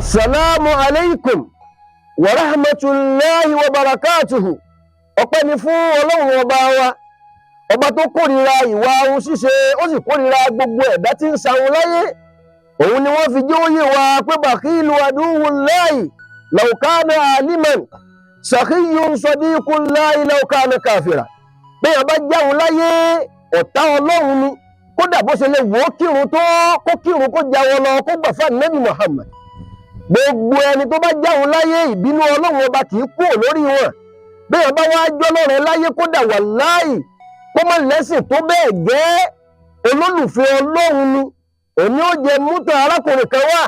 Assalamu alaikum wa rahmatulahi wa barakatuhu. Ọpẹ́ ni fún Ọlọ́run ọba wa, ọba tó kórìíra ìwà ahun ṣíṣe, ó sì kórìíra gbogbo ẹ̀dá tí ń sahun láyé. Òun ni wọ́n fi jẹ́ ó yé wa pé بخيل عدو الله لو كان عالما، سخي صديق الله لو كان كافرا. Bẹ́ẹ̀ bá jáhun láyé, ọ̀tá Ọlọ́run ni. Kódà bó ṣe lè wò ó kírun tó, kó kírun, kó jáwọ́ lọ, kó gbà fún Ànábì Muhammad, gbogbo ẹni tó bá jáhun láyé, ìbínú Ọlọ́run ọba kì í kúrò lórí wọn. Bẹ́ẹ̀ bá wá jọ́ lọ́rẹ̀ láyé, kódà wàláì, kó má lẹ́sìn tó bẹ́ẹ̀ gẹ́, olólùfẹ́ Ọlọ́run ni. Òní ó jẹ mútà arákùnrin kan wà,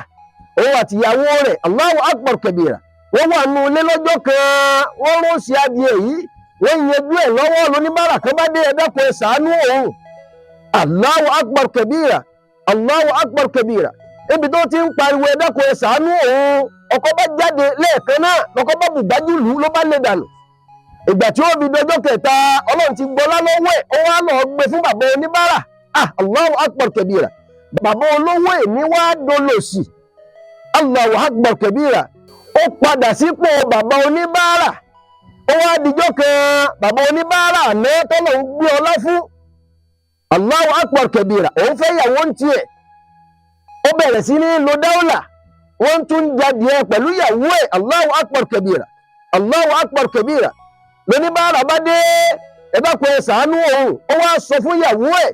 òun àtìyàwó rẹ̀. الله أكبر كبيرا. Wọ́n wà nù ilé lọ́jọ́ kan, wọ́n rọ́ọ̀sì adìẹ yìí, wọ́n yanjú ẹ̀ lọ́wọ́, lóníbàárà kan bá dé: "Ẹ dákun, ẹ ṣàánú òun." الله أكبر كبيرا، الله أكبر كبيرا. Ibi tó ti ń pariwo "Ẹ dákun, ẹ ṣàánú òun", ọkọ bá jáde lẹ́ẹ̀kan náà, lọkọ bá bùgbájú lù ú, ló bá lè dànù. Ìgbà tí ó fi dọjọ́ kẹta, Ọlọ́run ti gbọ́lá lọ́wọ́ ẹ̀, ó wá lọ gbé fún bàbá oníbàárà. Ah, الله أكبر كبيرا. Bàbá olówó èní wá dolòṣì. الله أكبر كبيرا. Ó padà sípò bàbá oníbàárà. Ó wá dijọ́ kan, bàbá oníbàárà àná tọ́lọ̀ ń gbé ọlá fún, الله أكبر كبيرا, òun fẹ́ yàwó ń tiẹ̀, ó bẹ̀rẹ̀ sí ní lo dáúlà, wọ́n tún jáde ẹ pẹ̀lú ìyàwó ẹ̀. الله أكبر كبيرا، الله أكبر كبيرا. Lóníbàárà bá dé: "Ẹ bá pẹ́ ṣàánú òun." Ó wá sọ fún ìyàwó ẹ̀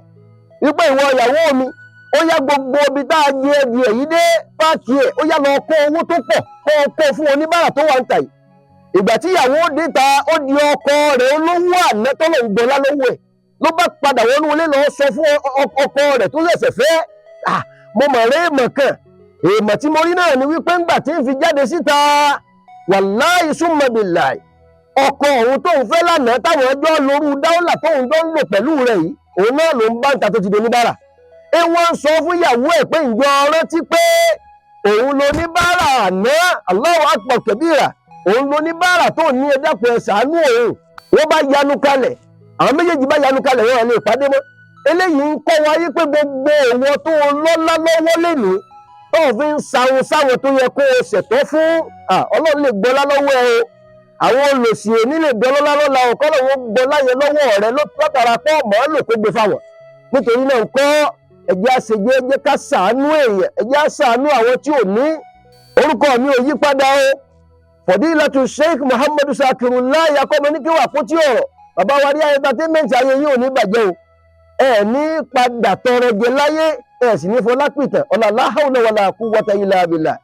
wípé, "Ìwọ ìyàwó mi, ó yá, gbogbo ibi tá a jẹ ẹdì ẹ̀ yìí dé, pack ẹ̀, ó yá, lọ kó owó tó pọ̀, kó o kó fún oníbàárà tó wà ń tà yìí." Ìgbà tí ìyàwó dé ta, ó di ọkọ rẹ̀ olówó àná tọ́lọ̀ ń gbọ́lá lọ́wọ́ ẹ̀, ló bá padà wọnú ilé lọ sọ fún ọkọ rẹ̀ tó ṣẹ̀ṣẹ̀ fẹ́: "Ah, mo mọ̀ rẹ́ èèmọ̀ kan. Èèmọ̀ tí mo rí náà ni wípé ńgbà tí ń fi jáde síta, wàláì súnmọ́ bìláì, ọkọ òun tóun fẹ́ lánàá, táwọn ẹjọ́ lóru dáúlà tóun jọ ń lò pẹ̀lú rẹ̀ yìí, òun náà ló ń bá ń ta tó ti di oníbàárà." Ẹ wọ́n ń sọ fún ìyàwó ẹ̀ pé, "Ǹjọ́ rántí pé òun ló ní bàárà àná?" الله أكبر كبيرا. Òun ló ní bàárà tó ní "Ẹ dákun, ẹ ṣàánú òun." Wọ́n bá yanu kalẹ̀, àwọn méjèèjì bá yanu kalẹ̀, wọ́n lè pàdé mọ́. Eléyìí ń kọ́ wa yí pé gbogbo òwò tó lọ́lá lọ́wọ́ lénìí tó fi ń sahun sáwọn tó yẹ kó o ṣẹ̀tọ́ fún, Ọlọ́run lè gbọ́lá lọ́wọ́ ẹ o. Àwọn olòṣì òní lè gbọ́lá lọ́la o, kọ́ lọ́wọ́ gbọ́lá yẹn lọ́wọ́ rẹ látara pọ́ mọ́ lò kó gbé fáwọn. Nítorí náà ń kọ́, ẹjẹ́ àṣejẹ́, ẹjẹ́ ká ṣàánú èèyàn, ẹjẹ́ àṣàánú àwọn tí ò ní. Orúkọ mi ò yí padà o, Fọ̀dílàtù Sheikh Muhammadu Sakirullah Akọ́mọ ní kí wà kó tí ọ̀rọ̀ bàbá wa rí entertainment. Ayé yìí ò ní bàjẹ́ o, ẹ ní padà tọrọ jẹ láyé, ẹ sì ní fọlápìtàn ọ̀là لا حول ولا قوة إلا بالله.